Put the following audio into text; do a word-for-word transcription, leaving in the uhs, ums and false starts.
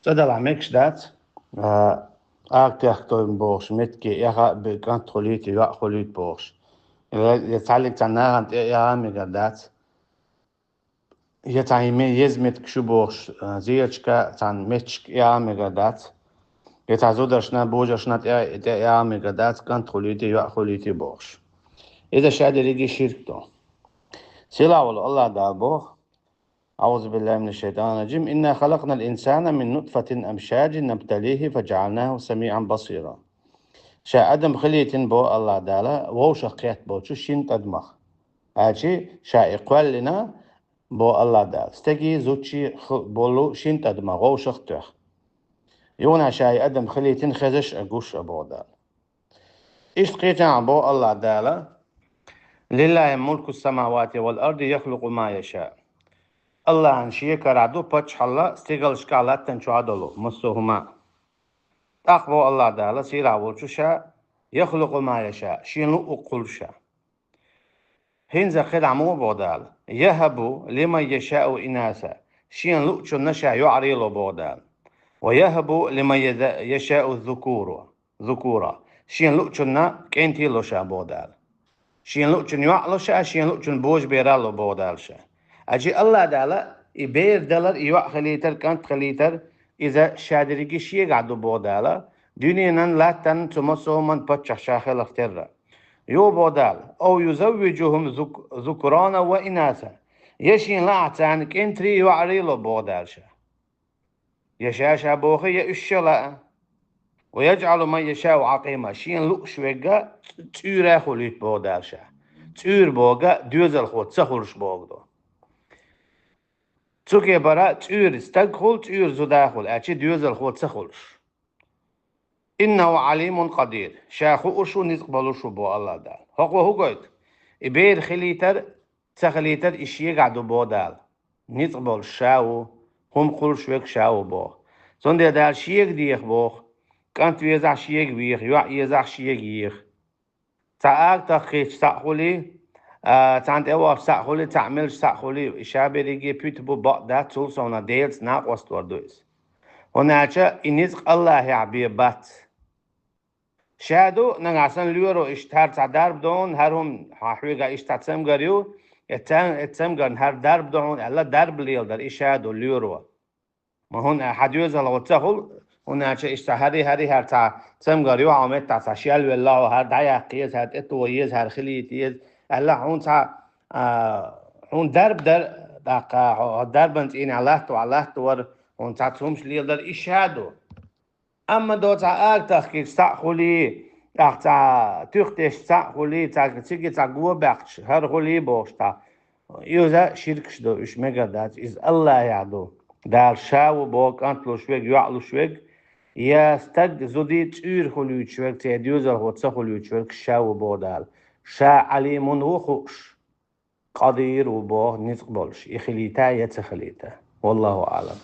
ЦӀа далахь мегаш дац, а, ага техкадойн бохуш, меттиге эхь а бен, кӀант хуьлийта, йоӀ хуьлийта бохуш. Я, я цхьаллиг цхьана нахана тӀе а яха мегар дац. Я цхьа еза меттиг шу бохуш, а, зерачка цхьана меттигашка яха мегар дац. Я цхьа зударшна, божаршна тӀе, тӀе а яха мегар дац, кӀант хуьлийта, йоӀ хуьлийта бохуш. Иза ша дерриге ширк ду. Сийлахь волу АллахӀ Дала боху: أعوذ بالله من الشيطان الرجيم. إنا خلقنا الإنسان من نطفة أمشاج نبتليه فجعلناه سميعا بصيرا. Ша адам хилийтина, боху АллахӀ Дала, вовшах кхетта болчу шина тӀадамах. Аьлчи, ша и кхоьллина, боху АллахӀ Дала, стегий, зудчий хи-, болу шина тӀадамах, вовшах а тоьхна. Юха ша и адам хилийтина хезаш а, гуш а, боху Дала. Иштта кхечахьа боху АллахӀ Дала: لله ملك السماوات والأرض يخلق ما يشاء. АллахӀан шен карахь ду паччахьалла стигалшкахь, латтанчохь а долу массо а хӀума. ТӀаккха боху АллахӀ Дала, сийлахь волчу, ша: يخلق ما يشاء, шена луъург хуьлу ша. ХӀинца кхидӀа муха боху Дала: يهب لمن يشاء إناثا, шена луъучунна ша йоӀарий ло, боху Дала. ويهب لمن يشاء الذكور, ذكورا, шена луъучунна кӀентий ло ша, боху Дала. Шена луъучунна йоӀ ло ша, шена луъучунна божабер а ло, боху Дала, ша. Аьлчи АллахӀ Дала и бер далар, и йоӀ хилийтар, кӀант хилийтар, иза ша дерриге шегахь ду, боху Дала, дуьненан, латтан цу массо а хӀуманан паччахь ша хиларх терра. Юха боху Дала: أو يزوجهم ذك-, ذكرانا وإناثا. Я шена лаахь царна кӀентарий, йоӀарий ло, боху Дала, ша. Я ша-ша боху, я уьш а лаа. ويجعل من يشاء عقيما. Шена лууш верг а цӀуьйра хуьлуьйту, боху Дала, ша. ЦӀуьйра бохург а доьзалхо ца хуьлуш бохург ду. Цу кепара цӀуьйра стаг хуьлу, цӀуьйра зуда хуьлу, аьлчи доьзалхо ца хуьлуш. إنه عليم قدير. Ша хууш ву, ницкъ болуш ву, боху АллахӀ Дала. ХӀокхо хӀун гойту? И бер хилийтар, ца хилийтар и шегахь ду, боху Дала. Ницкъ болуш ша ву, хӀума кхуллуш верг ша ву, боху. Цундела Дала шега деха боху. КӀант везахь, шега веха, йоӀ езахь, шега еха. Цхьа ага тахкийча цхьаъ хуьлий, а, цхьана тӀе а вахча цхьаъ хуьлий, цхьаъ мелча цхьаъ хуьлий, и ша берриге пуьту бу, бакъ дац, цул совнаха Делаца накъост вар ду иза. ХӀунда аьлча и ницкъ АллахӀехь бен бац. Ша ду, нагахь санна лоьро иштта хӀара цхьа дарба ду хьуна, хӀара хӀума хьан хьоьгахь иштта цхьа цамгар ю, и цам-, и цамгарна хӀара дарба ду хьуна аьлла, дарба леладар и ша ду, лоьро. Ма хӀунда аьлча хьан доьзалхо ца хуьлу, хӀунда аьлча иштта хӀара, хӀара, хӀара цхьа цамгар ю, хьан меттахь цхьа шел велла хьо, хӀара дӀаяккха еза, хӀара тӀетоха еза, хӀара хилийта еза аьлла, хьуна цхьа, а, хьуна дарба дар, тӀаккха хьо, хьо дарбан цӀийнехь латта вахь латта вар, хьуна цхьацца хӀумаш леладар и ша ду. Амма до цхьа ага тахкийча цхьаъ хуьлий, тӀаккха цхьа туьха тесча цхьаъ хуьлий, цхьа цига цхьа го баьккхича хӀара хуьлий бохуш цхьа, иза ширкаш ду, уьш мегар дац, иза АллахӀехь ду. Дала ша ву боху кӀант луш верг, йоӀ луш верг, я стаг, зуда цӀуьйра хуьлуьйтуш верг, церан доьзалхо ца хуьлуьйтуш верг ша ву боху Дала. Ша Ӏалимун ву, хууш. Къадир ву боху, ницкъ болуш, и хилийта я ца хилийта. والله أعلم.